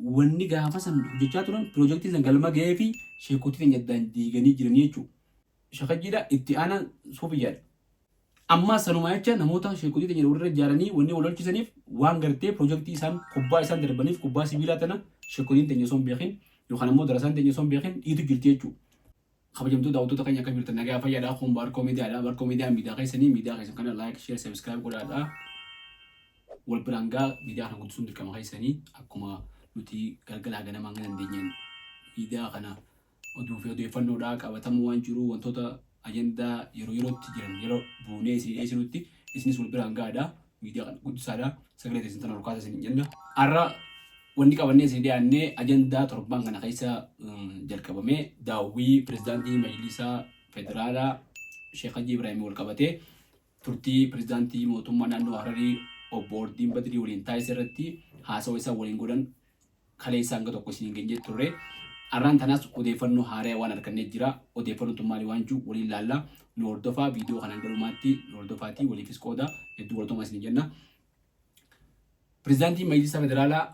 Wanni gaafa san hojjechaa turan piroojeektiin san galma gahee fi sheekotii teenya addaan diiganii jiranii jechuudha. Shakajjiidha itti aanaan suufiyyaadha. Ammaa sanumaa jecha namoota sheekotii teenya walirra ijaaranii wanni wal lolchisaniif waan gartee piroojeektii isaan kubbaa isaan darbaniif kubbaa sibiilaa tana sheekotiin teenya osoo hin beekin yookaan ammoo darasaan teenya osoo hin beekin dhiitu jirti jechuudha. Kabajamtoota daawwattoota keenya akkam jirtan nagaa fayyaadha kun Baarkoo Miidiyaadha. Baarkoo Miidiyaan miidiyaa keessanii miidiyaa keessan kana like share subscribe godhaadha. Wal biraan gaa miidiyaa kana guddisuun dirqama keessanii akkuma nuti galgalaa ganamaan hanga dandeenyeen miidiyaa kana oduu fi odeeffannoodhaa qabatamuu waan jiru wantoota ajandaa yeroo yerootti jiran yeroo buunee isinii dhiyeessinutti isinis wal biraan gaadha miidiyaa kana guddisaadha sagalee teessan tana ol kaasa isin jenna. Har'a wanni qabannee isin dhiyaanne ajandaa torbaan kana keessa jalqabame daawwii pirezidaantii majlisaa federaalaa Sheekh Hajji Ibraahimii wal qabatee turtii pirezidaantii mootummaa naannoo Hararii obbo Ordiin Badrii waliin taasise irratti haasawa isaan waliin godhan kaleessa hanga tokko isiniin geenyee turre. Arraan tanaas odeeffannoo haaraa waan argannee jira. Odeeffannoon tun maali waan jiru waliin laalla. Nu hordofaa viidiyoo kanaan galumaatti nu hordofaatii waliifis qooda hedduu galatoomaa isiniin jenna. Pirezidaantiin Majlisa Federaalaa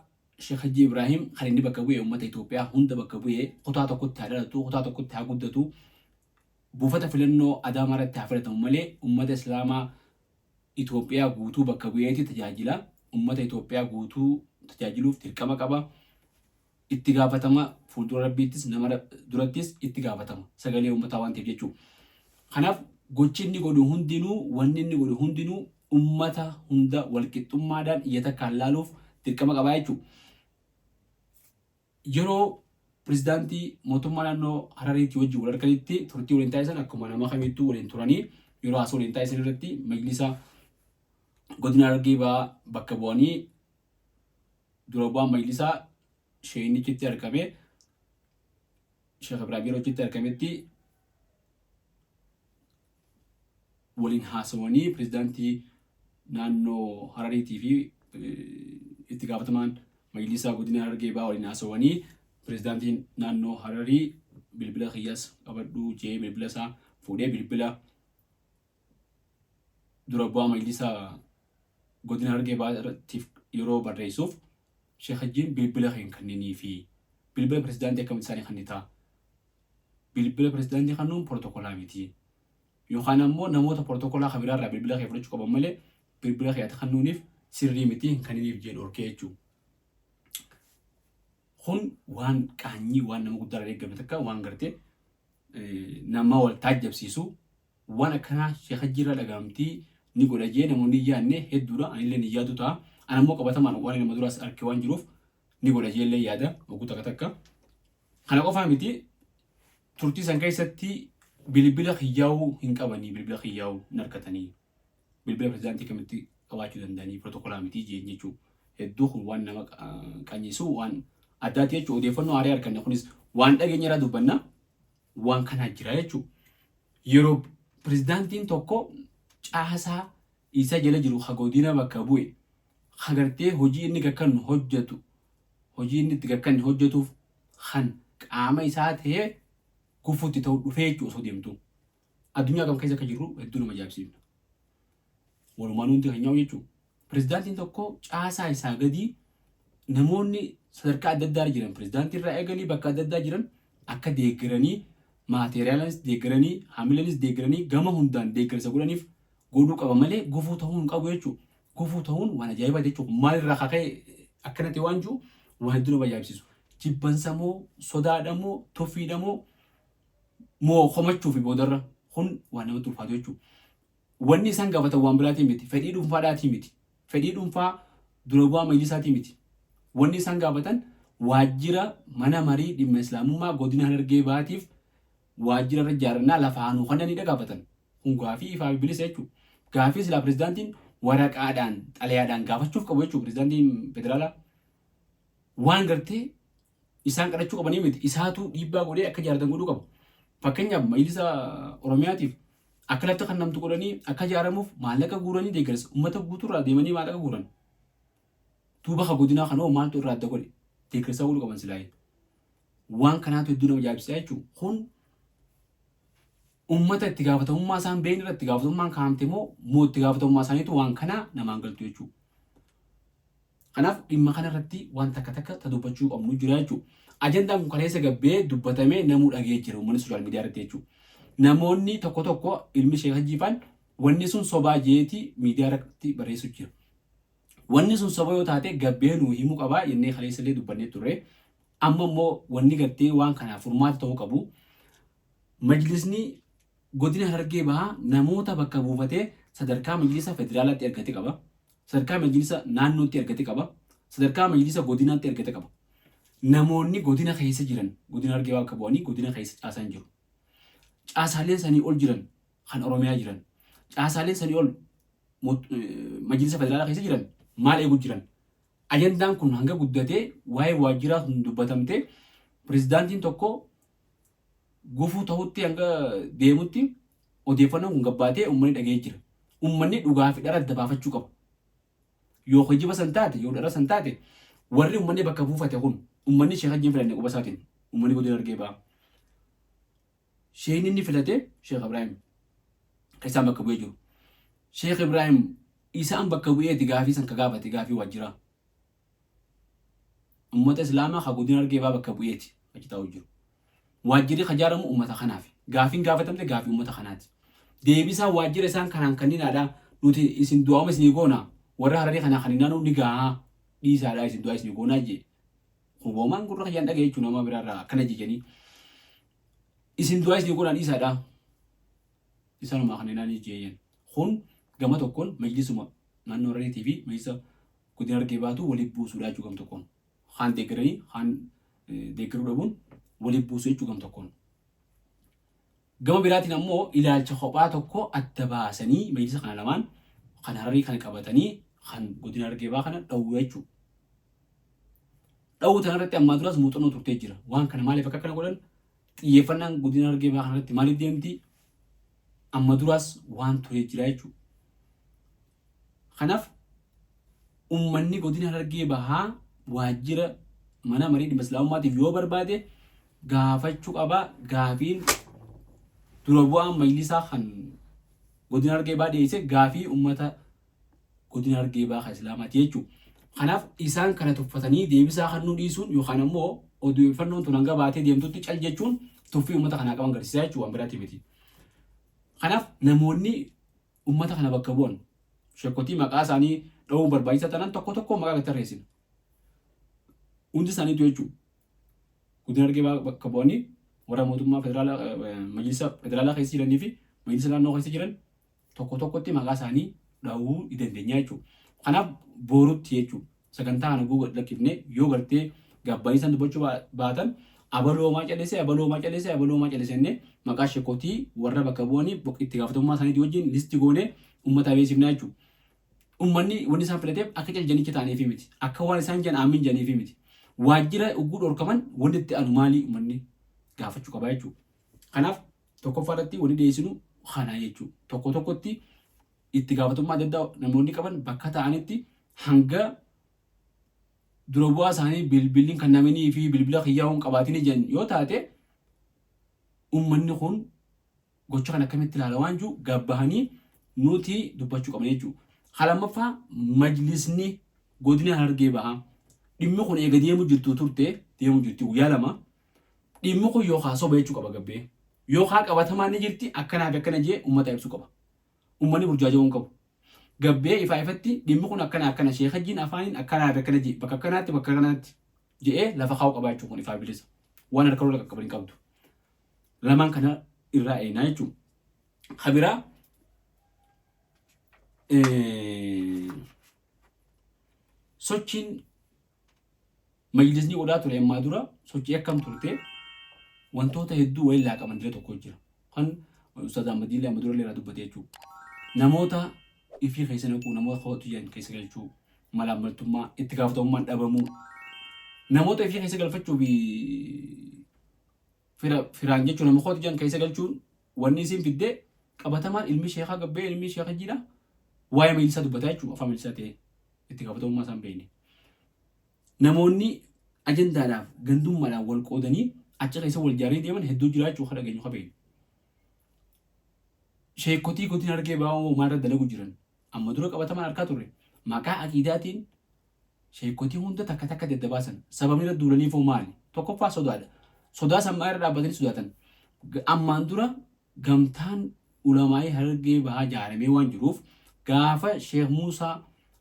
Sheekh Hajji Ibraahim kan inni bakka bu'e uummata Itoophiyaa hunda bakka bu'e kutaa tokkotti haa dhalatu, kutaa tokkotti haa guddatu, buufata filannoo Adaamaa irratti haa filatamu malee uummata Islaamaa Itoophiyaa guutuu bakka bu'eeti tajaajila. Uummata Itoophiyaa guutuu tajaajiluuf dirqama qaba. Itti gaafatama fuuldura Rabbiittis nama durattis itti gaafatama. Sagalee uummataa waan ta'eef jechuudha. Kanaaf gochi inni godhu hundinuu wanni inni godhu hundinuu uummata hunda walqixxummaadhaan ija takkaan laaluuf dirqama qabaa jechuudha. Yeroo pirezidaantii mootummaa naannoo Harariitii wajjin wal arganitti turtii waliin taasisan akkuma nama kamittuu waliin turanii yeroo haasoo waliin taasisan irratti majlisa godina Harargee Bahaa bakka bu'anii dura bu'aan majlisaa sheeyinichitti argame Sheekh Ibraahim yeroo achitti argametti waliin haasawanii pirezidaantii naannoo Harariitii fi itti gaafatamaan majlisaa godina Harargee Bahaa waliin haasawanii pirezidaantiin naannoo Hararii bilbila kiyyaas qabadhu jee bilbila isaa fuudhee bilbila dura bu'aa majlisaa godina Harargee Bahaatiif yeroo barreessuuf Sheekh Hajjiin bilbila kee hin kenninii fi bilbila pirezidaantii akkamitti isaanii kennitaa? Bilbila pirezidaantii kennuun pirootokolaa miti. Yookaan ammoo namoota pirootokolaa kan biraarraa bilbila kee fudhachuu qaban malee bilbila kee ati kennuuniif sirrii miti hin kenniniif jee dhorkee jechuudha. Kun waan qaanyii waan nama guddaarraa eeggame takka waan gartee nama wal taajjabsiisu waan akkanaa Sheekh Hajjii irraa dhagahamtii ni godha jee namoonni hin yaadne hedduudha. Anillee ni yaadu ta'a. An ammoo qabatamaan waan nama duraas arke waan jiruuf ni godha jee illee yaada oguu takka takka. Kana qofaa miti turtii san keessatti bilbila kiyyaa'uu hin qabanii bilbila kiyyaa'uu hin argatanii bilbila pirezidaantii kamitti qabaachuu danda'anii pirootokolaa miti jeen jechuudha. Hedduu kun waan nama qanyisu waan addaati jechuudha. Odeeffannoo haaraa arganne kunis waan dhageenya irraa dubbanna waan kanaa jira jechuudha. Yeroo pirezidaantiin tokko caasaa isa jala jiru ka godina bakka bu'e ka gartee hojii inni gakkannu hojjetu hojii inni itti gakkanne hojjetuuf kan qaama isaa ta'ee gufuutti ta'u dhufee jechuudha osoo deemtu. Addunyaa kam keessa akka jirru hedduu nama ajaa'ibsiifna. Walumaan hundi keenyaa jechuudha. Pirezidaantiin tokko caasaa isaa gadii namoonni sadarkaa adda addaa jiran pirezidaantii irraa eegalii bakka adda addaa jiran akka deeggaranii maateeriyaalanis deeggaranii haamilanis deeggaranii gama hundaan deeggarsa godhaniif godhuu qaba malee gufuu ta'uu hin qabu jechuudha. Gufuu ta'uun waan ajaa'ibaa jechuudha. Maalirraa kaka'e akkana ta'e waan jiru waan hedduu nama ajaa'ibsiisu. Jibbansa moo sodaadha moo tuffiidha moo moo komachuufi boodarra kun waan namatti ulfaatu jechuudha. Wanni isaan gaafatan waan biraatii miti. Fedhii dhuunfaadhaatii miti. Fedhii dhuunfaa dura bu'aa majlisaatii miti. Wanni isaan gaafatan waajjira mana marii dhimma Islaamummaa godina Harargee Bahaatiif waajjira irra ijaarrannaa lafa haa nuu kennaniidha gaafatan. Kun gaafii ifaa fi bilisa jechuudha. Gaafii silaa pirezidaantiin waraqaadhaan xalayaadhaan gaafachuuf qabu jechuudha pirezidaantiin federaalaa. Waan gartee isaan kadhachuu qabanii miti. Isaatu dhiibbaa godhee akka ijaaratan godhuu qaba. Fakkeenyaaf majlisa Oromiyaatiif akka lafti kannamtu godhanii akka ijaaramuuf maallaqa guuranii deeggarsa uummata guutuurraa deemanii maallaqa guuran. Duuba ka godinaa kanoo maaltu irraa adda godhe deeggarsa godhuu qaban silaayee. Waan kanaatu hedduu nama ajaa'ibsiisa jechuudha. Kun uummata itti gaafatamummaa isaan beekne irratti itti gaafatamummaan kaa'amte moo moo itti gaafatamummaa isaaniitu waan kanaa namaan galtu jechuudha. Kanaaf dhimma kanarratti waan takka takka ta dubbachuu qabnu jira jechuudha. Ajandaan kun kaleessa gabbee dubbatamee namuu dhagee jira uummanni social media irratti jechuudha. Namoonni tokko tokko ilmi Sheek Hajjiifaan wanni sun sobaa jeeti miidiyaa irratti barreessu jira. Wanni sun soba yoo taate gabbee nuu himuu qabaa jennee kaleessa illee dubbannee turre. Amma immoo wanni gartee waan kanaaf furmaata ta'uu qabu. Majlisni Godina Harargee Bahaa namoota bakka buufatee sadarkaa majlisa federaalaatti ergate qaba. Sadarkaa majlisa naannootti ergate qaba. Sadarkaa majlisa godinaatti ergate qaba. Namoonni godina keessa jiran godina Harargee Bahaa bakka bu'anii godina keessa caasaan jiru. Caasaaleen sanii ol jiran kan Oromiyaa jiran. Caasaaleen sanii ol majlisa federaalaa keessa jiran maal eegu jiran? Ajandaan kun hanga guddatee waa'ee waajjiraa sun dubbatamtee pirezidaantiin tokko gufuu ta'utti hanga deemutti odeeffannoon kun gabbaatee uummanni dhaga'ee jira. Uummanni dhugaa fi dhara adda baafachuu qaba. Yoo kijiba san taate, yoo dhara san taate, warri uummanni bakka buufate kun uummanni Sheekh Hajjiin filanne quba isaatiin uummanni godina Harargee Bahaa. Sheekni inni filate Sheekh Ibraahim kan isaan bakka bu'ee jiru. Sheekh Ibraahim isaan bakka bu'eeti gaafii san ka gaafate gaafii waajjiraa. Ummata Islaamaa ka godina Harargee Bahaa bakka bu'eeti achi taa'u jiru. Waajjirri ka ijaaramu ummata kanaafi. Gaafiin gaafatamte gaafii ummata kanaati. Deebisaan waajjira isaan kanaan kanninaadha. Nuti isin du'aama isinii goona. Warra Hararii kanaa kanninaanuu ni gahaa dhiisaadha isin du'aa isinii goonaa jee. Kun woomaan gurra kiyyaan dhagaye jechuun nama biraarraa akkana jejanii. Isin du'aa isinii goonaa dhiisaadha. Isanumaa kanninaanii jeeyyan. Kun gama tokkoon majlisuma naannoo Harariitii fi majlisa godina Harargee Bahaatu waliif buusuudha jechuu gam tokkoon. Kaan deeggaranii kaan deeggaruu dhabuun waliif buusuu jechuu gam tokkoon. Gama biraatiin ammoo ilaalcha kophaa tokko adda baasanii majlisa kana lamaan kan Hararii kana qabatanii kan godina Harargee Bahaa kana dhowwu jechuudha. Dhowwu tanarratti ammaa duraas muuxannoo turtee jira. Waan kana maaliif akka akkana godhan xiyyeeffannaan godina Harargee Bahaa kanarratti maaliif deemti amma duraas waan turee jira jechuudha. Kanaaf ummanni godina Harargee Bahaa waajjira mana marii dhimma Islaamummaatiif yoo barbaade gaafachuu qaba. Gaafiin dura bu'aan majlisaa kan godina Harargee Bahaa dhiyeesse gaafii ummata godina Harargee Bahaa kan Islaamaati jechuudha. Kanaaf isaan kana tuffatanii deebisaa kennuu dhiisuun yookaan ammoo odeeffannoon tun hanga baatee deemtutti cal jechuun tuffii ummata kanaa qaban agarsiisaa jechuudha waan biraati miti. Kanaaf namoonni ummata kana bakka bu'an sheekotii maqaa isaanii dha'uun barbaachisaa taanaan tokko tokko maqaa gadi tarreessina. Hundi isaaniitu jechuudha. Godina Harargee bakka bu'anii warra mootummaa federaalaa majlisa federaalaa keessa jiranii fi majlisa naannoo keessa jiran tokko tokkotti maqaa isaanii dha'uu ni dandeenya jechuudha. Kanaaf boorutti jechuudha. Sagantaa kana guu gad lakkifne yoo gartee gabbanii isaan dubbachuu baatan abaluu homaa callisee abaluu homaa callisee abaluu homaa callisee jennee maqaa sheekotii warra bakka bu'anii itti gaafatamummaa isaaniitii wajjin listi goonee uummataa beeksifnaa jechuudha. Uummanni wanni isaan filateef akka caljanicha ta'aniifi miti. Akka waan isaan jedhan aamin jedhaniifi miti. Waajjira ugguu dhorkaman wanni itti aanu maalii uummanni gaafachuu qabaa jechuudha. Kanaaf tokkoffaa irratti wanni dhiyeessinu kana jechuudha. Tokko tokkotti itti gaafatamummaa adda addaa namoonni qaban bakka ta'anitti hanga dura bu'aa isaanii bilbilli kan namanii fi bilbila kiyyaa hin qabaatin jedhan yoo taate uummanni kun gocha kana akkamitti ilaala waan jiru gabbahanii nuti dubbachuu qabna jechuudha. Ka lammaffaa majlisni godina Harargee Bahaa dhimmi kun eega deemu jirtu turte deemu jirti guyyaa lama dhimmi kun yookaan soba jechuu qaba gabbee yookaan qabatamaan ni jirti akkanaa fi akkana jee uummata ibsuu qaba. Uummanni burjaaja'uu hin qabu. Gabbee ifaa ifatti dhimmi kun akkana akkana Sheekh Hajjiin afaaniin akkanaa fi akkana jee bakka akkanaatti bakka akkanaatti je'ee lafa kaa'uu qaba jechuun kun ifaa bilisa. Waan harka lola qaqqaban hin qabdu. Lamaan kana irraa eenaa jechuun. Ka biraa sochiin Majlisni godhaa ture ammaa dura sochii akkam turte wantoota hedduu waliin laaqaman dire tokko jira. Kan Ustaaz Ahmadiillee amma dura illee irraa dubbate jechuudha. Namoota ifii keessa naquu, namoota kootu jedhan keessa galchuu, malaammaltummaa, itti gaafatamummaan dhabamuu, namoota ifii keessa galfachuu fi fira firaan jechuun nama kootu jedhan keessa galchuun wanni isiin fiddee qabatamaan ilmi sheekaa gabbee ilmi sheeka jiidha waa'ee majlisaa dubbataa jechuudha afaan majlisaa ta'ee itti gaafatamummaa isaan beekne. Namoonni ajandaadhaaf gandummaadhaan wal qoodanii achi keessa wal jaaranii deeman hedduu jiraachuu kan dhageenyu qabeenya. Sheekotii godina Harargee Bahaa maalirra dalagu jiran amma dura qabatamaan argaa turre maqaa aqiidaatiin Sheekotii hunda takka takka adda baasan. Sababni irra duulaniif hoo maali? Tokkoffaa sodaadha. Sodaa sammaa irra dhaabbatanii sodaatan. Ammaan dura gamtaan ulamaa'ii Harargee Bahaa jaaramee waan jiruuf gaafa Sheekh Muusaa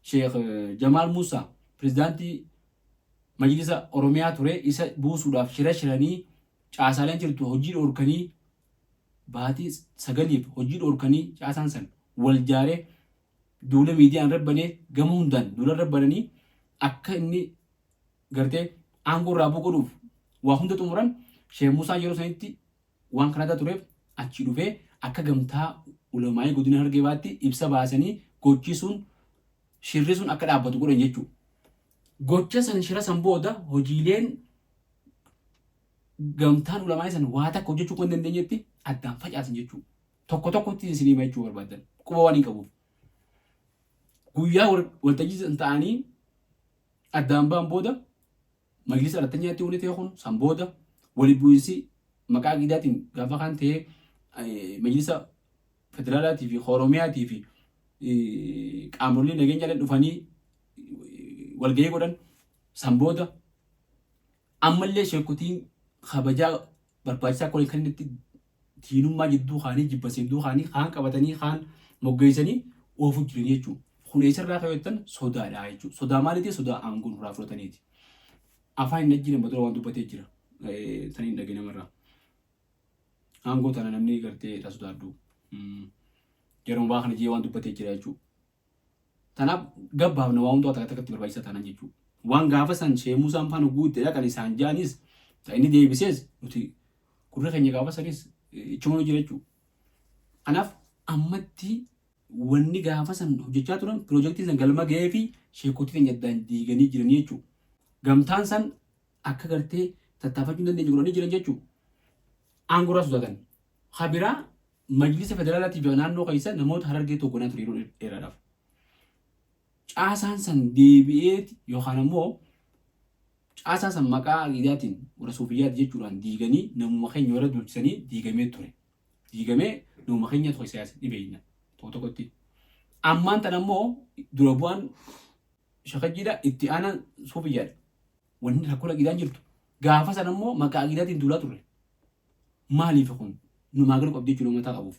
Sheekh Jamaal Muusaa pirezidaantii Majlisa Oromiyaa ture isa buusuudhaaf shira shiranii caasaaleen jirtu hojii dhoorkanii baatii 9f hojii dhoorkanii caasaan san wal jaaree duula miidiyaan irra banee gama hundaan duula irra bananii akka inni gartee aangoo irraa bu'u godhuuf waa hunda xumuran. Sheekh Muusaan yeroo sanitti waan kanata tureef achi dhufee akka gamtaa ulamaa'ii godina Harargee Bahaatti ibsa baasanii gochi sun shirri sun akka dhaabbatu godhan jechuudha. Gocha san shira san booda hojiileen gamtaan ulamaa'ii san waa takka hojjechuu kan dandeenyetti addaan facaasan jechuudha. Tokko tokkotti isin hima jechuu barbaadan quba waan hin qabuuf. Guyyaa waltajjii san ta'anii addaan ba'an booda majlisa arattanyaatti wani ta'e kun san booda wali bu'insi maqaa aqiidaatiin gaafa kaan ta'ee majlisa federaalaatii fi oromiyaatii fi qaamolee nageenyaaleen dhufanii walgahii godhan. San booda ammallee sheekotiin kabajaa barbaachisaa akka waliin kennitti diinummaa jidduu kaanii jibbansa jidduu kaanii kaan qabatanii kaan moggeessanii oofu jiran jechuudha. Kun eessarraa ka'e jettan sodaadha jechuudha. Sodaa maaliiti? Sodaa aangoo nurraa fudhataniiti. Afaan hin ajjiiran badura waan dubbatee jira. Tan hin dhagee namarraa. Aangoo tana namni gartee irraa sodaadhu. Yeroo baa kana jee waan dubbatee jira jechuudha. Tanaaf gabbaafna waa hundaa takka takkatti barbaachisaa taanaan jechuudha. Waan gaafa san Sheeh Muusaan faana hogguu itti dhaqan isaan ja'anis ta inni deebisees nuti gurri keenya gaafa sanis ichuma nu jira jechuudha. Kanaaf ammatti wanni gaafa san hojjechaa turan piroojeektiin san galma ga'ee fi sheekotii teenya addaan diiganii jiranii jechuudha. Gamtaan san akka gartee tattaafachuu hin dandeenye godhanii jiran jechuudha. Aangoo irraa sodaatan. Ka biraa Majlisa Federaalaatii fi naannoo keessa namoota Harargee hoogganaa ture yeroo dheeraadhaaf. Caasaan san deebi'eeti yookaan ammoo caasaa san maqaa aqiidaatiin warra suufiyyaati jechuudhaan diiganii namuma keenya warra duulchisanii diigamee ture. Diigamee namuma keenya tokko siyaasa ni beekna tokko tokkotti. Ammaan tan ammoo dura bu'aan shakajjiidha, itti aanaan suufiyyaadha. Wanni rakkoon aqiidaan jirtu. Gaafa san ammoo maqaa aqiidaatiin duulaa turre. Maaliif kun numaa galu qabdi jechuudha mataa qabuuf.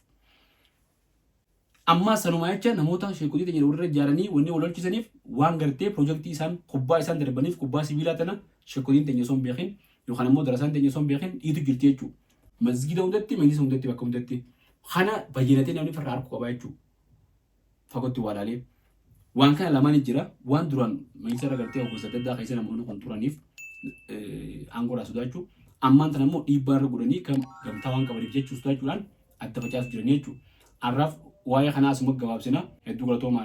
Ammaa sanumaa jecha namoota sheekotii teenya walirra ijaaranii wanni wal lolchisaniif waan gartee piroojeektii isaan kubbaa isaan darbaniif kubbaa sibiilaa tana sheekotiin teenya osoo hin beekin yookaan ammoo darasaan teenya osoo hin beekin dhiitu jirti jechuudha. Masgiida hundatti, majlisa hundatti, bakka hundatti kana bayyanatee namni firraa harku qaba jechuudha. Fagootti waa laalee. Waan kana lamaan jira. Waan duraan majlisa irra gartee hoggansa adda addaa keessa namoonni kun turaniif aangoo irraa sodaachuu. Ammaan tana immoo dhiibbaa irra godhanii kan gamtaa waan qabaniif jechuu sodaachuudhaan adda facaasu jiranii jechuudha. Har'aaf waa'ee kanaa asuma gabaabsina. Hedduu galatoomaa.